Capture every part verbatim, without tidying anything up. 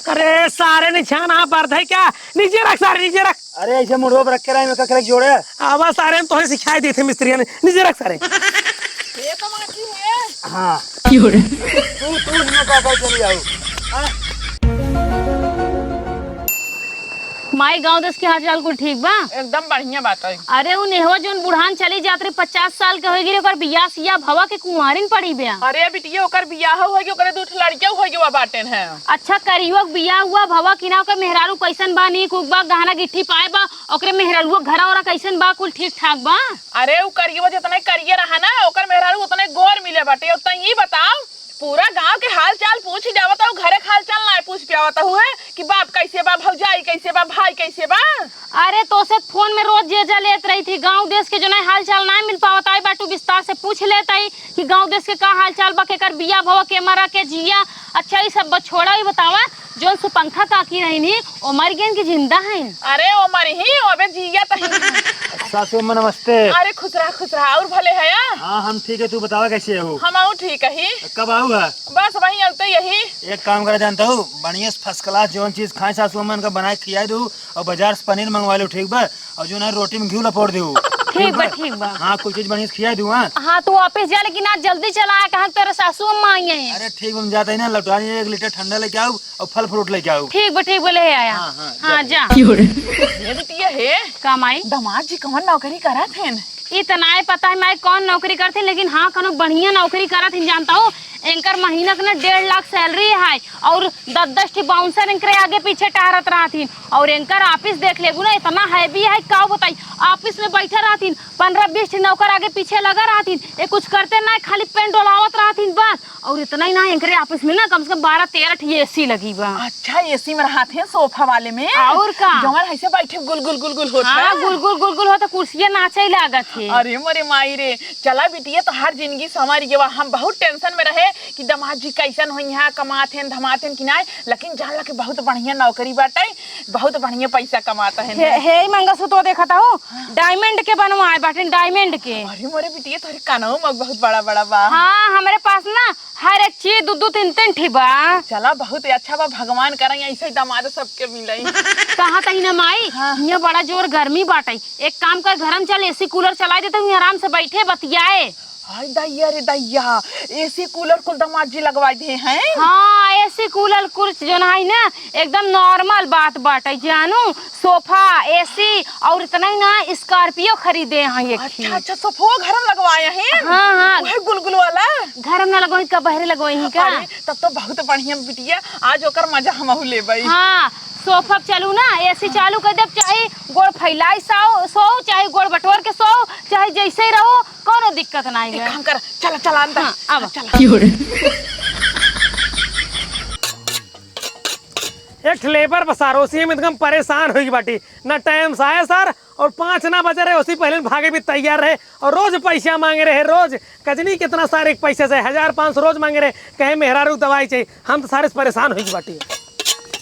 अरे सारे निछान आप बर्द है क्या? नीचे रख सारे, नीचे रख। अरे ऐसे मुड़वा पर रख के रहे, मैं ककरे के जोड़े। आवा सारे, हम तोहे सिखाई देते मिस्त्रिया ने। नीचे रख सारे। ये तो माटी है। हाँ। क्यों रे? तू, तू हियाँ का कर चली आओ। हाँ? माई, गाँव देश के हाल चाल कुल ठीक बा? एकदम बढ़िया बात है। अरे उ नेहवा जौन बुढ़ान चली जात रही, पचास साल के होई गई, ओकर बियाह सियाह भवा के कुंवारिन पड़ी बे। अरे बिटिया, ओकर बियाह होई गई, ओकरे दू ठे लड़किया होई गई, बाटेन है। अच्छा, करियो के बियाह हुआ भवा कि ना, ओकर मेहरारू कैसन बा, नीक उक बा, गहना गिट्ठी पाए बा, ओकरे मेहरारू घरा ओरा कैसन बा, कुल ठीक ठाक बा? अरे उ करियो जितना करिए रहा ना, ओकर मेहरारू उतने गोर मिले बाटे। अब तई ई बताओ, पूरा गांव के हाल चाल पूछ ही जावत हूँ, घरे के हाल चाल ना पूछ पावत हूँ है कि बाप कैसे बा, भौजाई कैसे बा, भाई कैसे बा। अरे तोसे फोन में रोज जे जा लेत रही थी, गांव देश के जो ना हाल चाल ना मिल पावत, आई बाटू विस्तार से पूछ लेत आई कि गांव देश के का हाल चाल बा, केकर बिया भवा, के मरा, के जिया। अच्छा ई सब छोड़ा, ई बतावा जौन सुपंखा काकी रही नी, ओ मर गइन कि जिंदा हैं? अरे ओ मरी ही, ओ अबे जिया तही। सासू अम्मा नमस्ते। अरे खुश रहा, खुश रहा, और भले है या? हाँ हम ठीक है, तू बतावा कैसे हो? हम आऊ ठीक ही। कब आऊ है? बस वहीं आते यही। एक काम करा जानता हूँ, बढ़िया से first class जौन चीज खाए सासू अम्मा उनका बनाए खियाए दू और बाजार से पनीर मंगवा लो, ठीक बा? और जो ना रोटी में घी लपोड़ दू। ठीक बा, ठीक बा। हाँ कुछ चीज बढ़िया से खियाए दू। हाँ हाँ तू ऑफिस जा, लेकिन आज जल्दी चला आया, कहाँ तेरे सासू अम्मा आई हैं। अरे ठीक बा, हम जाते ही ना लौटा एक लीटर ठंडा लेके आऊ और फल फ्रूट लेके आऊ। ठीक बा, ठीक बा, ले आया। हाँ, हाँ, हाँ, जा। जा। ये बिटिया है। का माई? दामाद जी कौन नौकरी करत हैं? ई त नाय पता है माई कौन नौकरी करत हैं, लेकिन हाँ कौनो बढ़िया नौकरी करत हैं। जानता हूँ एंकर महीना के ना डेढ़ लाख सैलरी है और दस दस ठी बाउंसर एंकरे आगे पीछे टहरत रहत हैं। और एंकर ऑफिस देख लेबू ना, इतना हैवी है, का बताई। ऑफिस में बैठे रहत हैं, पन्द्रह बीस ठी नौकर आगे पीछे लगा रहत हैं, ये कुछ करते ना, खाली पेन डोलावत रहत हैं बस। और इतना ही ना, एकरे ऑफिस में ना कम से कम बारह तेरह ठी एसी लगी बा। अच्छा, एसी में रहत हैं, सोफा वाले में? और का? जवन ऐसे बैठे गुल गुल गुल गुल होत हाँ, है। गुल गुल गुल गुल होत, कुर्सिया नाचे लागत है। अरे मोरे माई रे, चला बिटिया, तोहार जिंदगी संवर गवा। हम बहुत टेंशन में रहे कि दामाद जी कैसन होइहैं, कमात हैं, धमात हैं कि नाय, लेकिन जान ला कि बहुत बढ़िया नौकरी बाटे, बहुत बढ़िया पैसा कमात हैं। हे, हे, ई मंगलसूत्र देखत हूँ, डायमंड के बनवाए बाटे, डायमंड के। अरे मोरे बिटिया, तोहरे कानवा में बहुत बड़ा बड़ा बा। हाँ, हमरे पास ना हर एक चीज दू दू तीन तीन ठी बा। चला, बहुत अच्छा बा, भगवान करैं ऐसे ही दामाद सबके मिलैं। कहाँ तही ना माई, हाँ। हियाँ बड़ा जोर गर्मी बाटे, एक काम कर, घर में चल, एसी कूलर चलाए देते हुए आराम से बैठे बतियाए। हाय दैया रे दैया, एसी कूलर कुल दामाद जी लगवाए दे हैं। हाँ, एसी कूलर कुल जो ना है ना, एकदम नॉर्मल बात बाटे जानू। सोफा, एसी और इतना ही ना, स्कॉर्पियो खरीदे हैं एक अच्छा, ही। अच्छा, सोफो घर में लगवाए हैं? हाँ, हाँ। वही गुलगुल वाला? घर में ना लगवाई, का बहरे लगवाई ही का? अरे, तब तो बहुत बढ़िया बिटिया, आज ओकर मजा हमहू लेबै। हाँ, सोफा पे चलू ना, एसी चालू कर देब, चाहे गोड़ फैलाई सो, सो, चाहे गोड़ बटोर के सो, चाहे जैसे ही रहो, कौनो दिक्कत नहीं एक है। काम कर, चला, चला अंदर। हाँ, अब। चला। एक ठे लेबर बा सार, ओसी हम एकदम परेशान होई बाटी, ना टाइम से आए सार, और पाँच ना बजे रहे, ओसी पहले भागे भी तैयार रहे, और रोज पैसा मांगे रहे, रोज कजनी कितना सारे पैसे से, हजार पाँच सौ रोज मांगे रहे, कहे मेहरारू दवाई चाहिए, हम तो सारे से परेशान होई बाटी।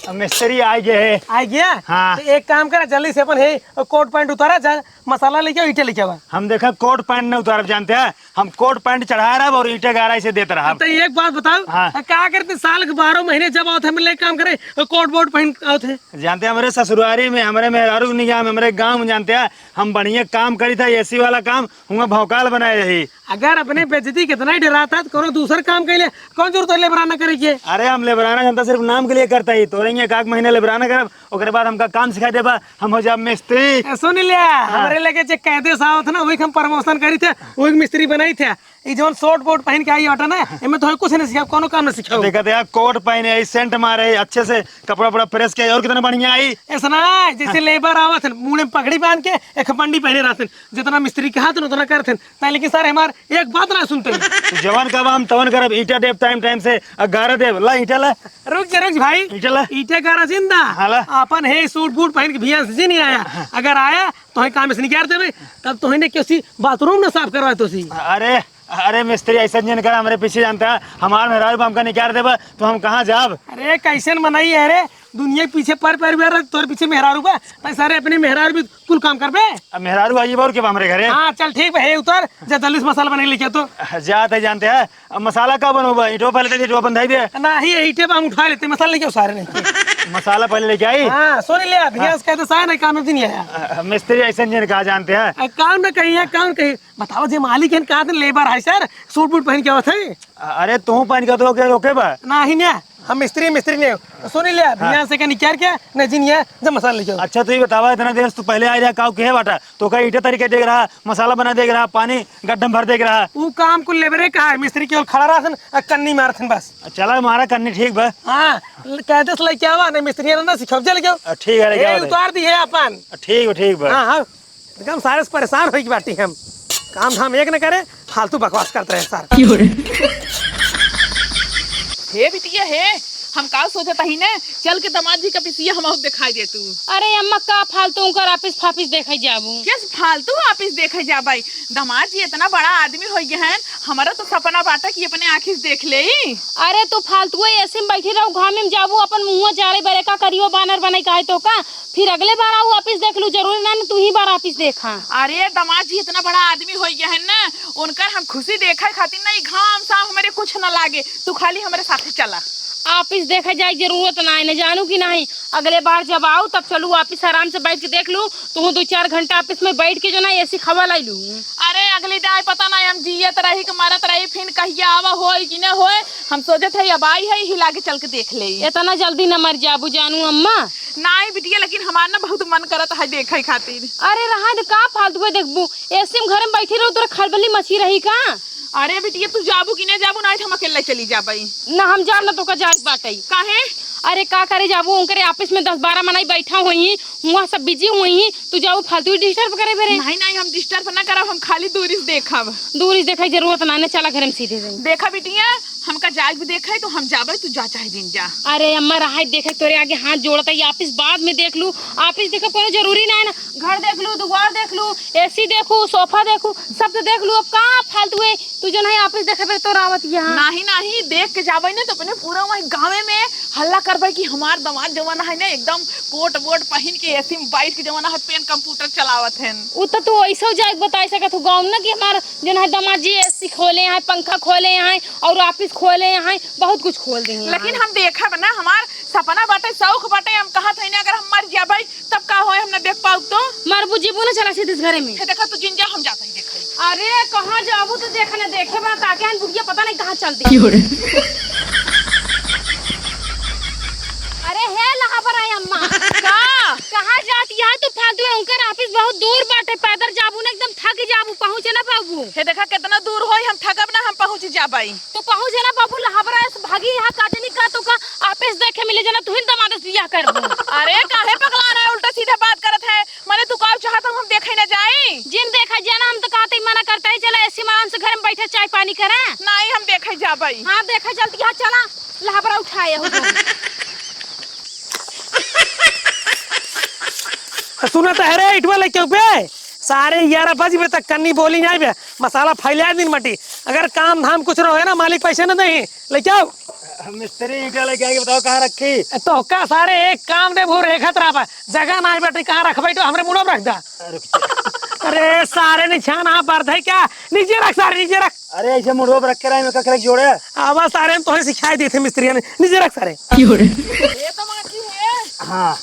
अब मिस्त्री आ गए है। आ गया? हाँ। तो एक काम करा, जल्दी से अपन है कोट पैंट उतारा, जा मसाला लेके आओ, ईंटे लेके आओ। हम देखा कोट पैंट न उतारब, जानते हैं, हम कोट पैंट चढ़ा रहब और ईंटे गारा इसे देत रहब। तो एक बात बताओ, हाँ। का करते साल के बारह महीने जब आवत है, हम ले काम करे, कोट वोट पहन आवत है। जानते हैं, हमरे ससुरारी में, हमरे मेहरारू के निगाह में, हमरे गाँव में, जानते हैं, हम बढ़िया काम करी था, एसी वाला काम, हुआ भौकाल बनाए रही। अगर अपने बेइज्जती कितना ही डराता तो कोनो दूसर काम कैले, कौन जरूरत है लेबराना करे के? अरे हम लेबराना जनता सिर्फ नाम के लिए करता ही, तोरे एक आध महीना लेबराना करब, ओकरे बाद हमका काम सिखा देबा, हम हो जाब मिस्त्री। ए, सुन लिया, हाँ। हमरे लगे जे कैदे साहब थे ना, वही हम प्रमोशन करी थे, वही मिस्त्री बनाई थे। ई जौन शॉर्ट कोट पहन के आई हटा ना, एमे तो कुछ नहीं सिखाओ, कोनो काम नहीं सिखाओ। देखा, देखा, कोट पहने आई, सेंट मारे, अच्छे से कपड़ा उपड़ा प्रेस किया, और कितना बढ़िया आई। ऐसा ना, जैसे लेबर आवत है, मुंह में पगड़ी बांध के, एक पंडी पहने रहते हैं, जितना मिस्त्री कहा थे, उतना करते हैं। नहीं, लेकिन सर, हमार एक बात ना सुनते हैं। तू जवान का हम तवन करब, ईंटा देब टाइम टाइम से, आ गारा देब, ला ईंटा ला। रुक जा, रुक जा भाई। ईंटा ला। ईंटे गारा जिंदा। हाँ ला। अपन है सूट बूट पहन के भैया से जी नहीं आया। अगर आया, तो है काम से निकाल देबे, तब तो है ने किसी बाथरूम ने साफ करवाए तो सी। अरे, अरे मिस्त्री, ऐसा जिन कर हमरे पीछे जानता है, हमार मेहरारू बा हमका निकाल देबा, तो हम कहाँ जाब? अरे, कैसन मनई है रे, दुनिया के पीछे पर पर हुआ रह, तोर पीछे मेहरारू बा, तै सारे अपने मेहरारू भी कुल काम करबे। अब मेहरारू आई बा और के बा हमरे घरे? हाँ, चल ठीक बा, हे उतर, जा जल्दी से मसाला बना के लेके आ तो। जात है जानते हैं, अब मसाला का बनोबा? ईंटो पहले दे, ईंटो बंधाई दे। ना ही ईंटे बा, हम उठा लेते, मसाला लेके आओ सारे नहीं। मसाला पहले लेके आई। हाँ, सुन ले, अभी हाँ। आज कहते सारे नहीं काम में नहीं आया। अ, मिस्त्री ऐसे नहीं कहा जानते हैं। अ, काम ना कहीं है, काम कहीं। बताओ, जे मालिक है, कहा थे लेबर है सर, सूट बूट पहन के आवत है। अ-, अरे, तू पहन के तो ओके, ओके बा। नहीं, नहीं, हम मिस्त्री, मिस्त्री नहीं। सुन ले, अभी हाँ। यहाँ से क्या निकाल के, नहीं जी, नहीं है, जब मसाला लेके आओ। अच्छा, तू ही बतावा, इतना देर से तू पहले आ रहा, काऊ के बाटा? तो का ईंटे तरीके देख रहा, मसाला बना देख रहा, पानी गड्ढम भर देख रहा। ऊ काम कुल लेबरे का है, मिस्त्री केवल खड़ा रहथन, आ कन्नी मारथन बस। चला, मारा कन्नी, ठीक बा। हाँ, ल-, कहते से लेके आवा, नहीं मिस्त्री ना, ना सिखाओ, चल गयो। अ, ठीक है, लेके ए, आओ, उतार दी है अपन। अ, ठीक बा, ठीक बा। हाँ, हाँ, एकदम सारे से परेशान होई की बाटी हम। काम धाम एक न करे, फालतू बकवास करते रहे सारे। क्यों रे? हे बिटिया हे, हम का सोचत हई ने, चल के दामाद जी का पिसिया हम दिखाई दे तू। अरे अम्मा, का फालतू उनकर ऑफिस फाफिस देखे जाबू? किस फालतू ऑफिस देखे जाबे? दामाद जी इतना बड़ा आदमी हो गए हैं, हमारा तो सपना बाटा कि अपने आँखी से देख ले। अरे तू फालतू एसी में बैठी रहू, घामे में जाबू, अपन मुँह जाले बरे का करियो बानर बनाई काहे तो का? फिर अगले बार आऊ ऑफिस देख लू, जरूरी ना, ना तू ही बार ऑफिस देखा। अरे दामाद जी इतना बड़ा आदमी हो गए हैं ना, उनकर हम खुशी देखे खातिर ना ई घाम सा हमारे कुछ ना लागे, तू खाली हमारे साथे चला। ऑफिस देखे जाए के जरूरत ना है, ना जानू कि नहीं, अगले बार जब आऊ तब चलू ऑफिस आराम से बैठ के देख लू, तू दो चार घंटा ऑफिस में बैठ के जो ना एसी हवा लाई लू। अरे अगली दाई पता ना हम जियत रही कि मरत रही, फिर कहिया आवा होई कि ना होए, हम सोचत है अब आई है, ही लागे चल के देख ले। इतना जल्दी न मर जाबू जानू अम्मा। नाई बिटिया, लेकिन हमार ना बहुत मन करत है देखे खातिर। अरे रहा दे, का फालतू है देखबू, एसी में घर में बैठी रहू, तोरा खलबली मची रही का? अरे बिटिया, तू जाबू कि ना जाबू, नाई तो हम अकेले चली जाबई। ना हम जाब ना, तोका जाए बाटई। काहे? अरे का करे जाबू, उनकरे ऑफिस में दस बारह मनई बैठा होई, हुआ सब बिजी होई, तू जाबू फालतू ही डिस्टर्ब करे बरे। नहीं नहीं, हम डिस्टर्ब ना करब, हम खाली दूरी से देखब। दूरी से देखे जरूरत ना, ना चला घर में सीधे जाई। देखा बिटिया, हमका जाए भी देखे तो हम जाबे, तू जा चाहे जिन जा। अरे अम्मा रहा देखे, तोरे आगे हाथ जोड़त है, ये ऑफिस बाद में देख लू, ऑफिस देखे कोनो जरूरी ना है ना, घर देख लू, दुआर देख लू, एसी देखू, सोफा देखू, सब तो देख लू, अब का फालतू है, तू जो नहीं ऑफिस देखे पे तो रावत यहाँ। नहीं नहीं, देख के जाबे ना तो अपने पूरा वही गाँवे में हल्ला करबे कि हमार दामाद जवान है ना एकदम कोट वोट पहन के एसी में बैठ के जवान है पेन कंप्यूटर चलावत है। उ तो तू ऐसे जाए बताई सकत हो गाँव में ना कि हमार जौन है दामाद जी एसी खोले हैं, पंखा खोले हैं और ऑफिस खोले हैं, बहुत कुछ खोल दे हैं। लेकिन हम देखब ना, हमार सपना बाटे, शौक बाटे, हम कहत हई ना अगर हम मर जाबे तब का होए, हम ना देख पाउब तो। मरबू जीबू ना, चला सीधे घरे में। हे देखा तू जिन जा, हम जात हई देखे। अरे कहाँ जाबू तो देख ना, देखे बा ताके हन बुढ़िया पता नहीं कहाँ चल दी। क्यों रे? अरे हे लहाबर आई अम्मा। का? कहाँ जात यहाँ तू फालतू है, उनकर ऑफिस बहुत दूर बाटे, पैदल जाबू ना एकदम थक जाबू, पहुँचे ना पाबू। हे देखा कितना दूर होई, हम थकब ना, हम पहुँच जाबई। तो पहुँचे ना पाबू, लहाबरा ऐसे भागी यहाँ काटनी का तो का ऑफिस देखे मिले जाना, तू ही दामाद से बियाह करबू। अरे काहे पगला रहा है, उल्टा सीधा बात करत है, माने तू का चाहत हम देखे ना जाई? जिन देखा जाना, हम तो कहते ही मना करता है, चला एसी में आराम से घर में बैठे चाय पानी करा। नहीं हम देखे जाबई। हाँ देखे चलती, हाँ चला। लहबरा उठाए हो तुम। सुनत है रे, इटवा लेके पे सारे ग्यारह बजे तक कन्नी बोली नहीं बे, मसाला फैला दिन मटी। अगर काम धाम कुछ रहो है ना, मालिक पैसे न दही, लेके आओ। मिस्त्री ईंटा लेके आके बताओ कहाँ रखी? तो का सारे एक काम दे भूर रेखत रहा बा, जगह ना बैठे, कहाँ रख बैठो, हमरे मुड़ो रख दा। अरे रुक जा। अरे सारे निछान आप बर्द है क्या? नीचे रख सारे, नीचे रख। अरे ऐसे मुड़वा पर रख के रहे, मैं कखरे जोड़े। आवा सारे, हम तोहे सिखाई देते मिस्त्रिया ने। नीचे रख सारे। क्यों रे? ये तो माटी है। हाँ।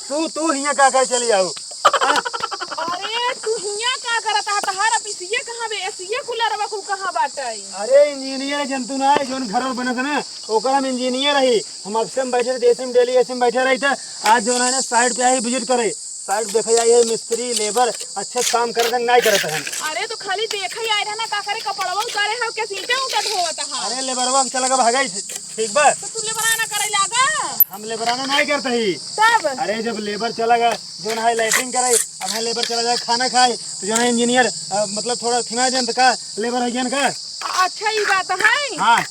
तू, तू हियाँ का करे चली जाऊ? अरे तू हियाँ का करत है? तहार ऑफिस ये कहाँ बे? एसी कूलर बा कुल कहाँ बाटे? अरे इंजीनियर है जंतु ना है, जोन घर और बनत है ना, ओकर हम इंजीनियर रही। हम ऑफिस में बैठे थे, एसी में, डेली एसी में बैठे रही थे। आज जो है ना साइट पे आई विजिट करे, साइड देखे जाइए, मिस्त्री, लेबर अच्छे से काम करत हैं, नहीं करत हैं। अरे, तो खाली देखे ही आए रहे ना, का करे, कपड़वा उतारे हो, क्या ईंटा उंटा ढोवत हा? अरे, लेबरवा के चला गए भागाई से, ठीक बा? तो तू लेबराना करे लागा? हम लेबराना नहीं करते ही। तब? अरे, जब लेबर चला गया, जो ना है लैट्रिन करे, अब है लेबर चला जाए खाना खाए, तो जो ना इंजीनियर, अ, मतलब थोड़ा थिमा देन तो का लेबर है ज्ञान का? अ-, अच्छा, ई बात है। हाँ,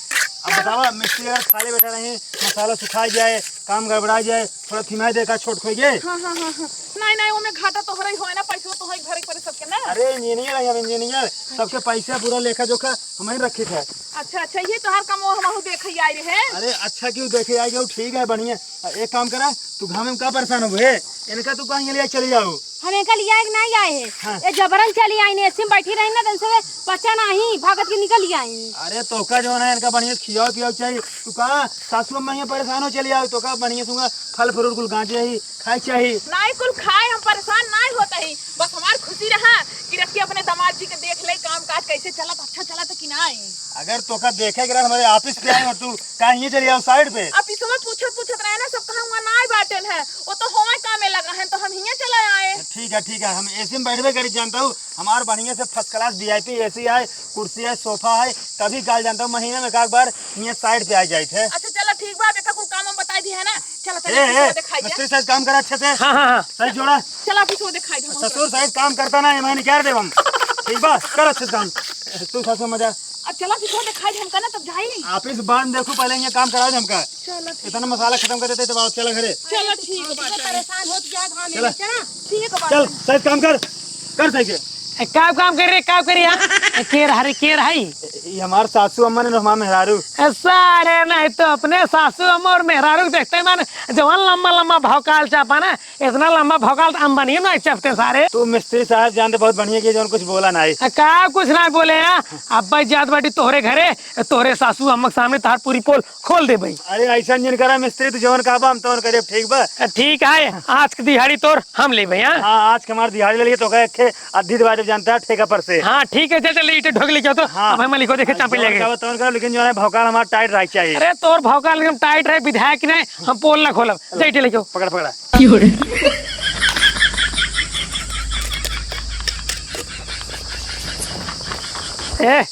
अब बतावा, मिस्त्री अगर खाली बैठा रहे, मसाला सुखा जाए, काम गड़बड़ा जाए, थोड़ा थिमाई दे का छोट खोइए। हाँ, हाँ, हाँ, हाँ। नहीं, नहीं, ओमे घाटा तोहरे ही होए ना, पैसवा तोहरे ही भरे के पड़े सबके ना। अरे इंजीनियर है हम, इंजीनियर, सबके पैसा पूरा लेखा जोखा हम ही रखी थे। अच्छा, अच्छा, ये तोहार काम वो हमहू देखे ही आए रहे। अरे अच्छा क्यों देखे आए गए, ठीक है, बढ़िया। आ, एक काम करा, तू घामे में का परेशान हो बे? इनका तू कहीं ले चली जाओ। हम एका लियाए के नाहीं आए हैं। हाँ। ये जबरन चली आई, एसी में बैठी रही ना, तो इनसे पचा नाहीं, भागत के निकल आई। अरे तोका जौन है, इनका बढ़िया से खियाओ पियाओ चाहिए। तू कहाँ सासू अम्मा यहाँ परेशान हो, चली आओ, तोका बढ़िया से हुआ फल फ्रूट कुल गाँजे ही खाए चाहिए। नाहीं कुल खाए, हम परेशान नाहीं होत ही, बस हमार खुशी रहा कि रखी अपने दामाद जी के देख ले, काम काज कैसे चलत, अच्छा चलत कि नाहीं। अगर तोका देखे के रहा हमारे ऑफिस पे आए और तू कहाँ हियाँ चली आओ साइड पे? ऑफिस में पूछत पूछत रहे ना, सब कहा हुआ नाहीं बाटेन है, वो तो होवे कामे लगा है, तो हम हियाँ चला आए। ठीक है, ठीक है, हम एसी में बैठबे करी, जानता हूँ, हमार बढ़िया से फर्स्ट क्लास वीआईपी एसी है, कुर्सी है, सोफा है, कभी काल जानता हूँ, महीने में एक आध बार हियाँ साइड पे आ जाइत है। अच्छा चला ठीक बा, बेका कुल काम हम बताई दिया है ना, चला ए, तनी ए, ऑफिस में दिखाई दिया। मिस्त्री साहब काम करा अच्छे से। हाँ, हाँ, हाँ। सही जोड़ा। चला ऑफिस में दिखाई दिया। ससुर साहब काम करता ना, एमा निकार देब हम। ठीक बा, कर अच्छे से काम। तू सासू अम्मा जा। अब चला ऑफिस में दिखाई दे हमका ना, तब जाई। ऑफिस बाद में देखू, पहले ये काम करा दे हमका। चला ठीक। इतना मसाला खत्म कर देते तब आओ, चला घरे। चला ठीक बा। परेशान होत जात हमें। चला। चला। ठीक बा। चल, सही काम कर। कर सही के। ए, का काम कर रे, का करी, हाँ? ए, के रहा रे, के रहा ई? ये हमार सासू अम्मा ने हमार मेहरारू। ए, सारे नहीं तो अपने सासू अम्मा और मेहरारू के देखते ही माने जवन लंबा लंबा भौकाल चापा ना, इतना लंबा भौकाल तो अम्बानी ना चपते सारे। तू मिस्त्री साहब जानते बहुत बढ़िया कि जवन कुछ बोला नाहीं। ए, का कुछ ना बोले हैं? अब भाई जात बाटी तोहरे घरे, तोहरे सासू अम्मा के सामने तहार पूरी पोल खोल देबे। अरे ऐसा जिन करा मिस्त्री, तू जवन कहबा हम तवन करे, ठीक बा? ठीक है, आज के दिहाड़ी तोर हम लेबे, हाँ? हाँ, आज के हमार दिहाड़ी ले लिए तो कहे खे अद्धी दिवाली जानता है ठेका पर से। हाँ, ठीक है, चल, चल, ईटे ढोक लेके आओ तो। हाँ। अब हम लिखो देखे हाँ, चापी जवन लेके। कहबा तवन करा, लेकिन जो है भौकाल हमार टाइट रही चाहिए। अरे तोर भौकाल एकदम टाइट रहे, विधायक नहीं, हम पोल ना खोलब। चल, ईटे लेके आओ। पकड़, पकड़ा। ए,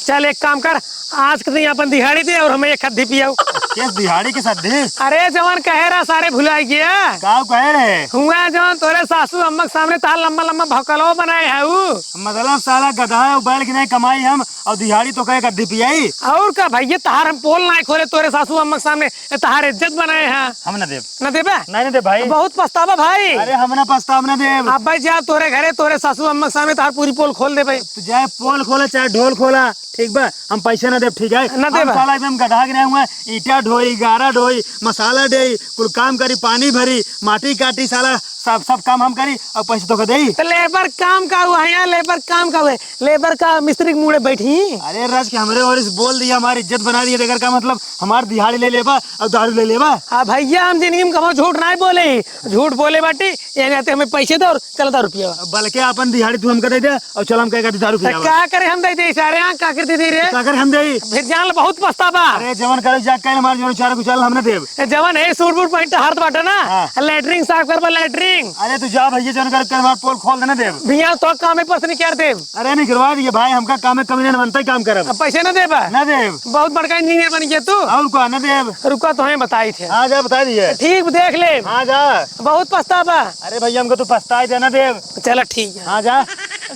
चल एक काम कर, आज के दिन अपन दिहाड़ी दे और हमें एक अद्धी पियाओ। किस दिहाड़ी के साथ दे? अरे जवन कहे रहा सारे भुलाई गया। का कहे रहे? हुआ जवन तोरे सासू अम्मा के सामने तहार लंबा लंबा भौकलवा बनाए है उ। मतलब साला गधा है, बैल की नहीं कमाई हम और दिहाड़ी तो कहे एक अद्धी पियाई। और का भैया, तहार हम पोल ना खोले तोरे सासू अम्मा के सामने, तहार इज्जत बनाए है। हम ना देब। ना देबे? नहीं, ना देब भाई। बहुत पछतावा भाई। अरे हम ना पछताब, ना देब। अब भाई जा तोरे घरे, तोरे सासू अम्मा के सामने तहार पूरी पोल खोल देबे। तू चाहे पोल खोला, चाहे ढोल खोला, ठीक बा, हम पैसे ना देब, ठीक है? ना हम देबा। साला एकदम गधा के नहीं हुआ, ईटा ढोई, गारा ढोई, मसाला ढोई, कुल काम करी, पानी भरी, माटी काटी, साला सब, सब काम हम करी और पैसे तोका देई। तो लेबर काम का हुआ है यहाँ, लेबर काम का हुआ है, लेबर का मिस्त्री के मुड़े बैठी। अरे रज के हमरे और इस बोल दिया, हमारी इज्जत बना दिया, एकर का मतलब हमार दिहाड़ी ले लेबा और दारू ले लेबा? आ भैया, हम जिंदगी में कबो झूठ नहीं बोले, झूठ बोले बाटी, ये नाते हमें पैसे दो और चला दारू पियावा। बल्कि अपन दिहाड़ी तू हमका दे दे और चल हमका एक आधी दारू तो पियावा। का करे हम दे दे सारे, हाँ, का कर दे दे रे? का करे हम दे? फिर जान लो, बहुत पछतावा। अरे जवन करे जा, कल हमारे जवन चार को चल, हम ना देब। ए, जवन है सूट बूट पहन टहरत बाटे ना, हाँ। लैट्रिन साफ करबा, लैट्रिन। अरे तू जा भैया, जवन करे कल हमार पोल खोल देना देब। भैया तो काम है, पसंद कर देब। अरे नहीं करवा दिए भाई, हमका काम है, कमी ना बनता ही काम करब। अब पैसे ना देबा? ना देब। बहुत बड़का इंजीनियर बन गया तू। और का ना देब? रुका तो हमें बताई थे। हाँ जा बता दिए। ठीक देख ले। हाँ जा। बहुत पछतावा। अरे भैया हमको तू पछताई दे ना देब। चला ठीक है। हाँ जा।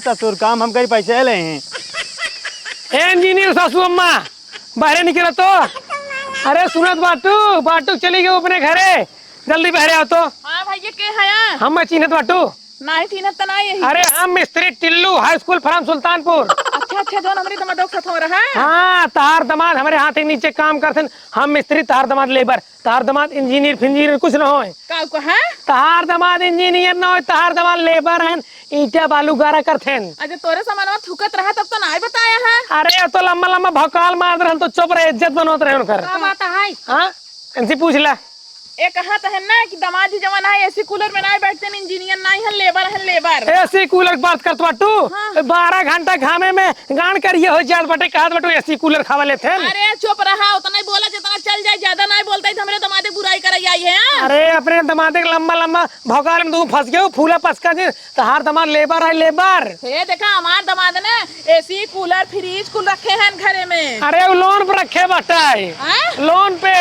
ससुर काम हम कहीं पैसे ले हैं। ए इंजीनियर सासू अम्मा, बाहरे निकल तो। अरे सुनत बाटू, बाटू चली गई अपने घरे, जल्दी बाहरे आओ तो। हाँ भैया, के हया? हम मैं चिन्हत बाटू। नाही चिन्हत त नाही यही। अरे हम मिस्त्री Tillu, high school form Sultanpur. अच्छा, अच्छा, जौन हमरे दमादो के साथ हो रहा है। हाँ, तहार दमाद हमरे हाथ के नीचे काम करथन। हम मिस्त्री, तहार दमाद लेबर। तहार दमाद इंजीनियर फिंजीनियर कुछ न होए। का कहा? तहार दमाद इंजीनियर न होए, तहार दमाद लेबर हन, ईंटा बालू गारा करथेन। अच्छा, तोरे सामानवा थूकत रहा तब तो नाय बताया है। अरे, तो लंबा लंबा भौकाल मारत रहन तो चुप रहे, इज्जत बनवत रहे उनकर। का बात है? हाँ, इनसे पूछ ला। ए कहत है ना कि दमाद जी जवन है एसी कूलर में नाय बैठतेन, इंजीनियर नाय हन, लेबर हन, लेबर। एसी कूलर की बात करत बाटू? हाँ। बारह घंटा घामे में गान करिए हो जात बाटे, कहत बाटू एसी कूलर खावा लेथेन। अरे चुप रहा, उतना ही बोला जितना चल जाए, ज्यादा नाय बोलता ही तो हमरे दमादे बुराई करे आई है, हाँ? अरे अपने दमादे के लंबा लंबा भौकाल में तू फंस गयो, फूला पचका जी, तहार दमाद लेबर है, लेबर। हे देखा, हमार दमाद ने एसी कूलर फ्रिज कुल रखे हैं घरे में। अरे वो लोन पर रखे बाटे। हैं? लोन पे।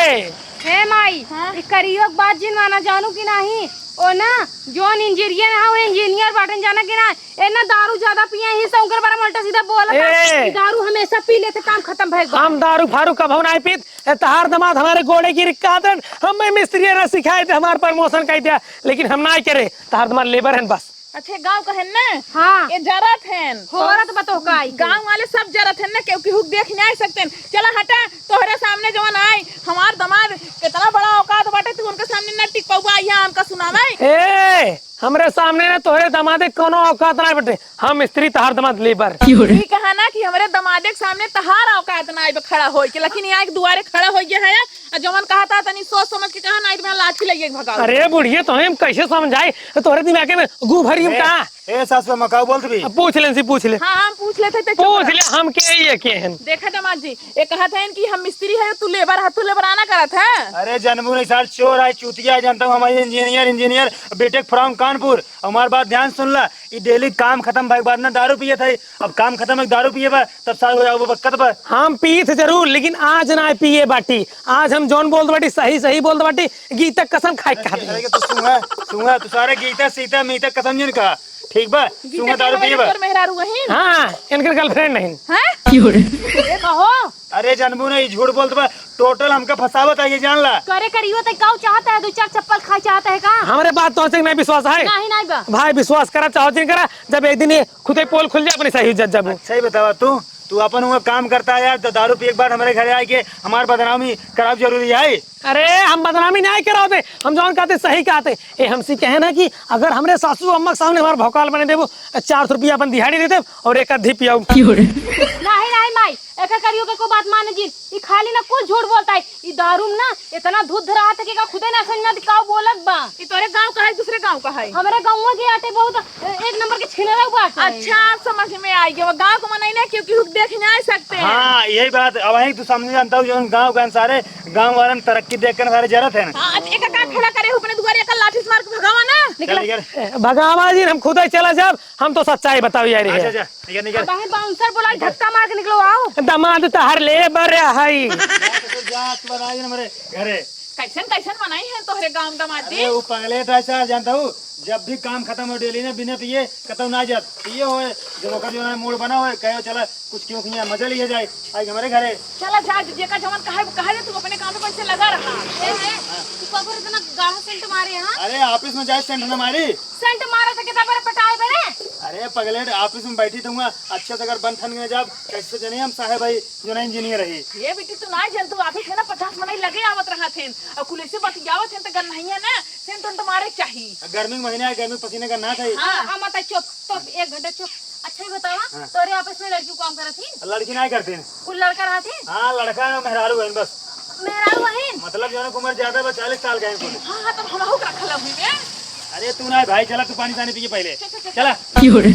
हे माई, हाँ? ई करियो के बात जिन माना जानू कि नाही? ओ ना, जौन इंजीनियर है, वो इंजीनियर बाटन, जाना कि ना? ए ना, दारू ज्यादा पिए ही से उनकर बारे में उल्टा सीधा बोलत है। ए! कि दारू हमेशा पी लेते, काम खत्म भइल बा। हम दारू फारू कभो नाही पीत। ए, तहार दमाद हमारे गोड़े गिर के कहत रहन, हमें मिस्त्री ना सिखाए थे, हमार प्रमोशन कइ दिया, लेकिन हम नाही करे। तहार दमाद लेबर हन बस। अच्छे गाँव का है ना? हाँ। ये जरत हैं। होरत बतो का आई के? गाँव वाले सब जरत हैं ना, क्योंकि हुक देख नहीं सकते हैं। चला हटा, तोहरे सामने जवन आई, हमार दमाद कितना बड़ा औकात बाटे, तू उनके सामने ना टिक पउबा, यहाँ हमका सुनावे। ए, हमरे सामने ना तोहरे दमादे कौनो औकात ना बटे। हम मिस्त्री, तहार दमाद लेबर। क्यों रे? ई कहा ना कि हमरे दमादे के सामने तहार औकात ना आइब खड़ा होई के, लेकिन यहाँ के दुआरे खड़ा होई गया है। और जवन कहा था तनी सोच समझ के कहा, नाहीं तो मैं लाठी लइके भगाऊ। अरे बुढ़िया, तोहे हम कैसे समझाई? तोहरे दिमागे में गू भरी हम ए, का? ए सासू अम्मा, का बोलत भी? अब पूछ लेन सी, पूछ ले। हाँ, हम पूछ लेते थे, पूछ ले, हम के ये के हन? देखा दमाद जी, ये कहत हैं कि हम मिस्त्री है, तू लेबर है, तू लेबराना करत है। अरे जनमू नहीं सार, चोर है, चूतिया है, जानता हूँ, हमारे engineer, engineer, B Tech from Kanpur. हमार बात ध्यान सुन ला, ई डेली काम खत्म भइक बाद ना दारू पियत है। अब काम खत्म है, दारू पिए बा, तब सार हो जाओ बक्कत बा। हम पियत जरूर, लेकिन आज ना पिए बाटी। आज हम जौन बोलत बाटी, सही सही बोलत बाटी। गीता कसम खाए अरे, खाते। अरे, तू सुंघा, सुंघा, तू सारे गीता, सीता, मीता कसम जिन कहा। ठीक बा? गीता सुंघा दारू पिए बा। तोर मेहरारू वही? हाँ, इनकर girlfriend नहीं। हैं? क्यों रे? ए, कहो। अरे, जानबू ना, ई झूठ बोलत बा। Total हमका फंसावत है, ये जान ला। करे करियो, ते काऊ चाहता है? दो चार चप्पल खाए चाहता है का? हमरे बात तोहसे नहीं विश्वास है? नहीं, नहीं बा। भाई, विश्वास करा चाहो जिन करा, जब एक दिन ये खुदे पोल खुल जाए, अपनी सही इज्जत जाबू। अच्छा ही बतावा तू, तू अपन हुआ काम करता है यार, तो दारू पिए के बाद हमारे घरे आके हमार बदनामी कराब जरूरी है? अरे, हम बदनामी नहीं करावते, हम जौन कहते सही कहते। ए, हमसे कहे ना कि अगर हमरे सासू अम्मा के सामने हमार भौकाल बने देबो, तो चार सौ रुपया अपन दिहाड़ी दे देब और एक अद्धी पियाऊ। नहीं, नहीं माई, एकर करियो के को बात मान जी, ई खाली ना कुछ झूठ बोलता है। ई दारू में ना इतना धुद्ध रहत है कि का खुदे ना समझ में आती का बोलत बा। ई तोरे गाँव का है, दूसरे गाँव का है? हमरे गाँव के आटे बहुत, ए, एक नंबर के छिनरा बाटे। अच्छा, समझ में आई गया, गाँव के मनई ना क्योंकि हुक देख नहीं आ सकते हैं। हाँ, यही बात। अब वहीं तू समझ जानता हूँ, जौन गाँव के अनुसारे गाँव वालन तरक्की देख कर सारे जरत हैं। हाँ, अच्छा, एका का खड़ा करे हो अपने दुआरे, एका लाठी से मार के भगावा ना। निकल, निकल। ए, भगावा जी, हम खुद ही चला जाब, हम तो सच्चाई बताओ यार। अच्छा, ये अच्छा, निकल, निकल। अब हमें bouncer बोला, धक्का मार के निकलो, आओ। दमाद तहर लेबर है। जा, तू बता दे ना मेरे घरे। कैसन, कैसन मनई है तोहरे गाँव दमाद जी? अरे, वो पगलेट है सार, जानता हूँ, जब भी काम खत्म हो डेली ना, बिना पिए कतौ ना जात। पिए होए, जब ओकर जो है मूड बना होए, कहे, "चला, कुछ क्यों किया, मजा लिया जाए आज हमारे घरे।" चला जा, जेका जवन कहे, वो कहे दे, तू अपने काम में पैसे लगा रहा। ए, ए, तू कब इतना गाढ़ा scent मारे, हाँ? अरे, office में जाए scent ना मारी। Scent मारा था कितना बार पटाए बरे? अरे पगलेट, office में बैठी थी, अच्छे से अगर बन ठन गए जब, कैसे जने हम साहेब भाई, जो ना engineer रही। ये बेटी, तू ना जन, तू office में ना पचास मनई लगे आवत रहा थे, और कुल ऐसे बतियावत थे, तो गन्नहिया ना, scent उंट मारे के चाही। गर्मी के महीना है, गर्मी के पसीने का ना था। हाँ। हाँ, मत चुप, तो एक घंटा चुप। अच्छा ही बतावा, हाँ। तोरे office में लड़की काम करत ही? लड़की नहीं करते हैं। कुल लड़का रहत ही? हाँ, लड़का है, मेहरारू है बस। मेहरारू है? मतलब जो है ना, उम्र ज्यादा बा, चालीस साल का है कुल। हाँ, हाँ, तब हमहू के रखल हुई में। अरे तू ना भाई, चला तू पानी सानी पी के पहले। चल, चल, चल। चला। क्यों रे?